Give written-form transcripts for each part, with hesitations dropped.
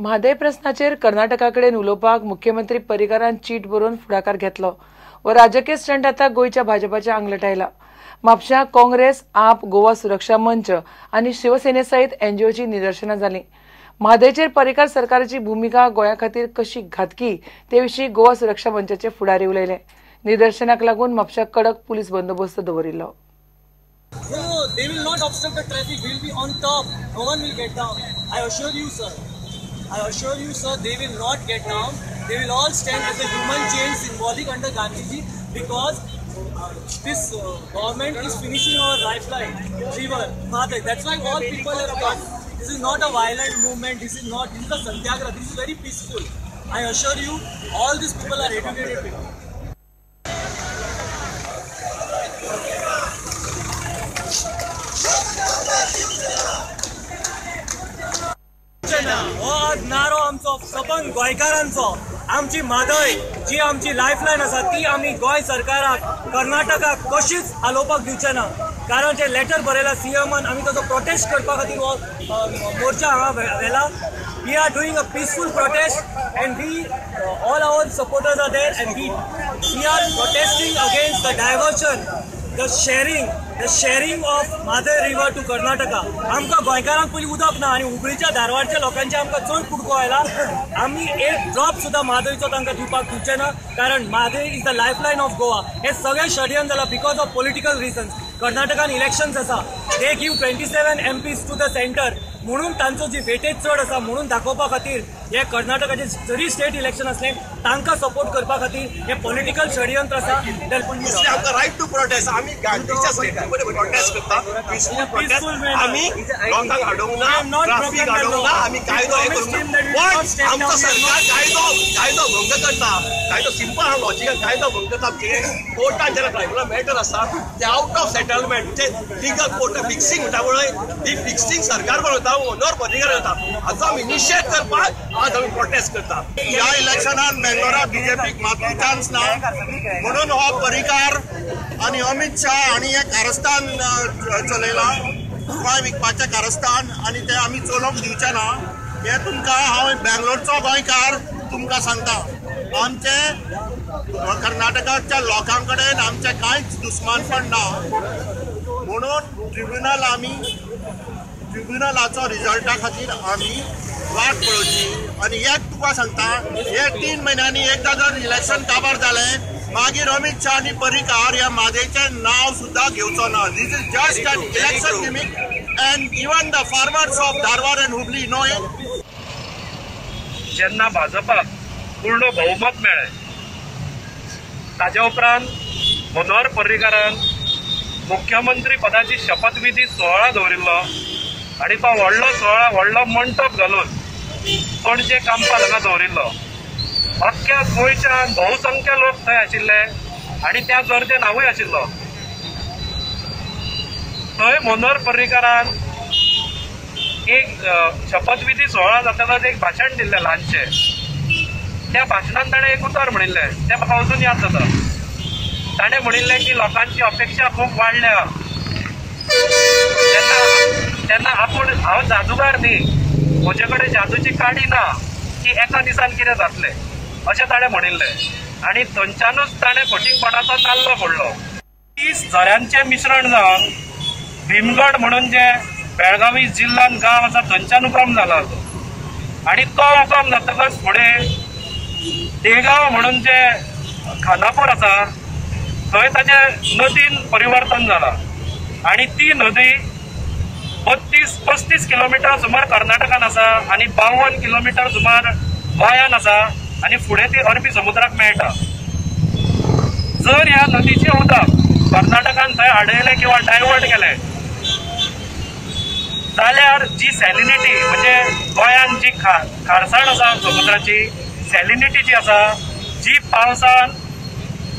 म्हादय प्रस्नाचेर कर्नाटका कडेन उलोवपाक मुख्यमंत्री पर्रीकारान चीट बरोवन फुडाकार घेतलो व राजकीय स्टंट आतां गोंयच्या भाजपाच्या आंगलट आयला. म्हापश्यां काँग्रेस, आप, गोवा सुरक्षा मंच आनी शिवसेने सयत एनजीओची निदर्शनां जालीं. म्हादयचेर पर्रीकार सरकाराची भुमिका गोंया खातीर कशी घातकी ते विशीं गोवा सुरक्षा मंचाचे फुडारी उलयले. निदर्शनाक लागून म्हापश्यां कडक पुलीस बंदोबस्त दवरिल्लो. They will not obstruct the traffic. We will be on top. No one will get down. I assure you, sir. I assure you, sir, they will not get down. They will all stand as a human chain symbolic under Gandhiji, because this government is finishing our lifeline, river, Mhadei. That's why all people have come. This is not a violent movement. This is not. This is a satyagraha. This is very peaceful. I assure you, all these people are educated people. हो आज नारो आमचो सबंद गोंयकारांचो. आमची म्हादय जी आमची Lifeline आसा ती आमी गोंय सरकाराक, कर्नाटकाक कशीच हालोवपाक दिवचे ना. कारण जे लेटर बरयला सीएमान, आमी ताचो प्रोटेस्ट करपा खातीर हो मोर्चा हांगा व्हेला. We are doing a peaceful protest and we all our supporters are there and we are protesting against the diversion, the sharing of Mhadei river to Karnataka. आमकां गोंयकारांक पयलीं उदक ना आनी हुबळीच्या धारवाडच्या लोकांचे आमकां चड कुडको आयला. आमी एक ड्रॉप सुद्दां म्हादयचो तांकां दिवपाक दिवचे ना, कारण Mhadei is the lifeline of Goa. हें सगळें षडयंत्र जालां because of political reasons. कर्नाटकान इलेक्शन्स आसा, they give 27 MPs to the centre, म्हणून तांचो जी वेटेज चड आसा म्हणून दाखोवपा खातीर हे कर्नाटकाचे जरी स्टेट इलेक्शन असलें तांकां सपोर्ट करपा खातीर हे पॉलिटिकल षडयंत्र आसा. आमकां रायट टू प्रोटेस्ट, आमी गांधीच्या स्टेटमेंट प्रोटेस्ट करता, पीसफूल प्रोटेस्ट. आमी लोकांक हाडोवंक ना, ट्राफीक हाडोवंक ना, आमी कायदो हें करूंक ना. पण आमचो सरकार कायदो भंग करता. कायदो सिंपल आहा, लॉजिकल कायदो भंग करता. कोर्टान जेन्ना ट्रायब्युनल मॅटर आसा ते आवट ऑफ सेटलमेंट, म्हणजे लिगल कोर्ट फिक्सिंग म्हणटा पळय, ही फिक्सिंग सरकार बनवता, मनोहर पर्रीकार करता. हाचो आमी निशेध करपाक आज आमी प्रोटेस्ट करता. ह्या इलेक्शनान बेंगलोराक बीजेपीक मातूय चान्स ना म्हणून हो पर्रीकार आनी अमित शाह हांणी हें कारस्थान चलयलां, गोंय विकपाचें कारस्थान, आनी तें आमी चलोवंक दिवचें ना. हें तुमकां हांव बेंगलोरचो गोंयकार तुमकां सांगता. आमचें कर्नाटकाच्या लोकां कडेन आमचें कांयच दुस्मानपण ना म्हणून ट्रिब्युनल आमी ट्रिब्युनलाचो रिजल्टा खातीर आमी वाट पळोवची. आनी एक तुका सांगता, हे 3 म्हयन्यांनी एकदां जर इलेक्शन काबार जालें मागीर अमित शाह आनी पर्रीकार ह्या म्हादयचें नांव सुद्दां घेवचो ना. This is just an election gimmick and even the farmers of Dharwad and Hubli know it. जेन्ना भाजपाक पूर्ण बहुमत मेळ्ळें ताज्या उपरांत मनोहर पर्रीकारान मुख्यमंत्री पदाची शपथविधी सोहळा दवरिल्लो आनी तो व्हडलो सोहळा व्हडलो मंटप घालून पणजे कांपाल हांगा दवरिल्लो. अख्ख्या गोंयच्यान बहुसंख्य लोक थंय आशिल्ले आनी त्या गर्देन हांवूय आशिल्लो. थंय मनोहर पर्रीकारान एक शपथविधी सोहळा जातकच एक भाशण दिल्लें ल्हानशें. त्या भाशणान ताणें एक उतर म्हणिल्लें तें म्हाका अजून याद जाता. ताणें म्हणिल्लें की लोकांची अपेक्षा खूब वाडल्या, तेन्ना आपूण हांव जादूगार न्ही, म्हजे कडेन जादूची काडी ना की एका दिसान कितें जातलें अशें ताणें म्हणिल्लें. आनी थंयच्यानूच ताणें फटींगपणाचो नाल्लो फोडलो. 30 झऱ्यांचें मिश्रण जावन भीमगड म्हणून जे बेळगावी जिल्ल्यान गांव आसा थंयच्यान उगम जाला तो. आनी तो उगम जातकच फुडें देगांव म्हणून जे खानापूर आसा थंय ताचें नदीन परिवर्तन जालां आनी ती नदी 32-35 किलोमिटर सुमार कर्नाटकान आसा आनी 52 किलोमिटर सुमार गोंयान आसा आनी फुडें ती अरबी समुद्राक मेळटा. जर ह्या नदीचें उदक कर्नाटकान थंय आडयलें किंवा डायवर्ट केलें जाल्यार जी सॅलिनिटी म्हणजे गोंयान जी खारसाण आसा समुद्राची सॅलिनिटी जी आसा, जी पावसान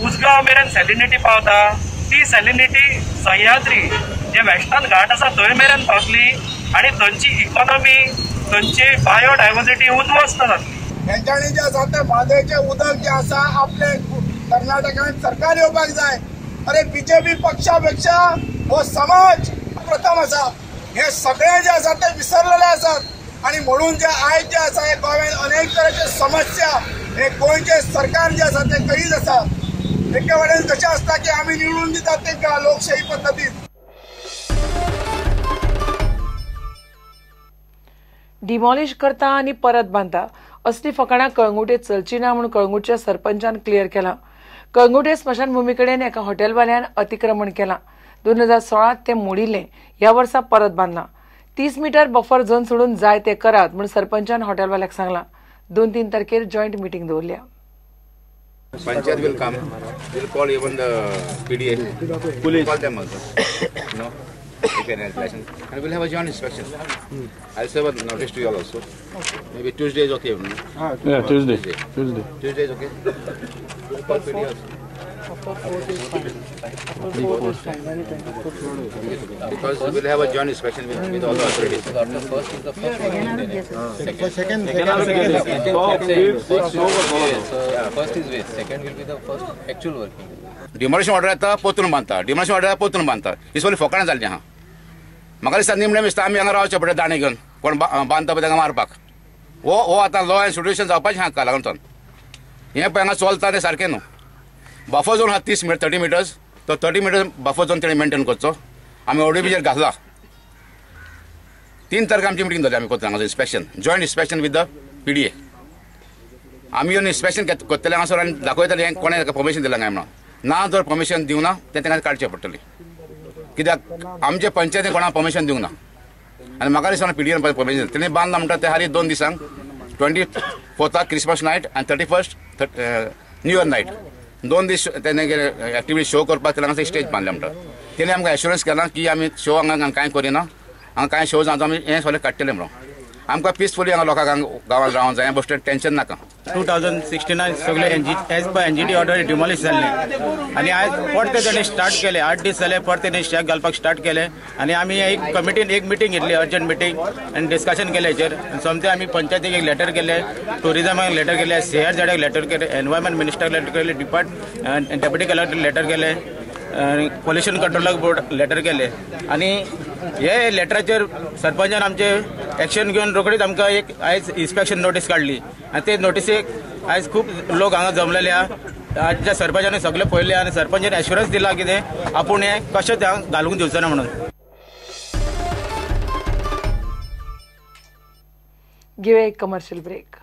उजगांव मेरेन सॅलिनिटी पावता ती सॅलिनिटी सह्याद्री जे वेस्टर्न घाट आसा थंय मेरेन पावतली आनी थंयची इकॉनॉमी, थंयची बायोडायवर्सिटी उद्ध्वस्त जातली. हेंच्यांनी जें आसा तें म्हादयचें उदक जें आसा आपलें कर्नाटकान सरकार येवपाक जाय. अरे बीजेपी पक्षा पेक्षा हो समाज प्रथम आसा, हे सगळे जे आसा ते विसरलेले आसात. आनी म्हणून जे आयज जे आसा हे गोव्यान अनेक तरेचे समस्या हे गोंयचे सरकार जे आसा ते करीत आसा. एके वटेन कशें आसता की आमी निवडून दितात तांकां लोकशाही पद्दतीन. डिमॉलिश करता आनी परत बांदता असली फकाणां कळंगुटे चलची ना म्हूण कळंगुटच्या सरपंचान क्लियर केलां. कळंगुटे स्मशानभूमी कडेन एका हॉटेलवाल्यान अतिक्रमण केलां. 2016 ते मोडिल्लें, ह्या वर्सा परत बांदलां. 30 मीटर बफर झोन सोडून जाय ते करात म्हूण सरपंचान हॉटेलवाल्याक सांगलां. 2-3 तारखेर जॉयंट मिटींग दवरल्या. Panchayat will come, will call even the PDA, police, call them also. No, if any license, and we'll have a joint inspection. I'll serve a notice to you all also. Maybe Tuesday is okay. Yeah, Tuesday. Tuesday. Tuesday is okay. We'll call PDA also. Because we'll have a joint inspection with all the authorities. First is the first working day. Second. First is waste. Second will be the first actual working day. Demolition order येता पोतून बांदता, demolition order पोतून बांदता. ही सगळी फोकाणां जाल्ली आहा. म्हाका दिसता निमणें दिसता आमी हांगा रावचें पडटा दाणे घेवन कोण बांदता पळय तांकां मारपाक. हो आतां लॉ एंड सिट्युएशन जावपाचें आहा लागून. हें पळय हांगा चलता तें सारकें न्हू. बफर झोन आहा 30 मिटर्स, तो 30 मिटर्स बफर झोन तेणें मेंटेन करचो. आमी ओडीबीचेर घातला. 3 तारखे आमची मिटींग जाली. आमी करता हांगासर inspection, joint inspection with the PDA. आमी येवन इन्स्पेक्शन करतले हांगासर आनी दाखयतले हें कोणें परमिशन दिलां काय म्हणून. ना जर परमिशन दिवना तें तांकां काडचें पडटलें. कित्याक आमचे पंचायतीन कोणाक परमिशन दिवंक ना आनी म्हाका दिसना पीडीएन परमिशन तेणें बांदलां म्हणटा ते हाली 2 दिसांक 24 क्रिसमस नायट आनी 31 न्यू इयर नायट 2 दीस तेणें एक्टिविटी शो करपाक तेणें हांगासर स्टेज बांदल्या म्हणटा. तेणें आमकां एश्योरन्स केलां की आमी शो हांगा कांय करिना, हांगा कांय शो जावं आमी हें सगळें काडटलें म्हणून. आमकां पिसफुली हांगा लोकांक गांवांत रावंक जाय, बश्टें टेंशन नाका. 2069 सगळे as per NGT order demolish जाल्ले आनी आयज परते तेणी स्टार्ट केले. 8 दीस जाले परते तेणी शॅक घालपाक स्टार्ट केले आनी आमी एक कमिटीन एक मिटींग घेतली, अर्जंट मिटींग, आनी डिस्कशन केलें हेचेर. सोमते आमी पंचायतीक एक लेटर केले, टुरिजमाक लेटर केले, सीआरझेडाक लेटर केले, एनवायरमेंट मिनिस्टराक लेटर केले, डेप्युटी कलेक्टर लेटर केले, पोल्युशन कंट्रोलाक बोर्ड लेटर केले. आनी हे लेटराचेर सरपंचान आमचे एक्शन घेवन रोखडीच आमकां एक आयज इन्स्पेक्शन नोटीस काडली आनी ते नोटीसेक आयज खूब लोक हांगा जमलेले आहा. आजच्या सरपंचान सगळें पळयलें आनी सरपंचान एश्योरन्स दिला कितें आपूण हें कशें ते घालूंक दिवचो ना म्हणून. घेवया एक कमर्शियल ब्रेक.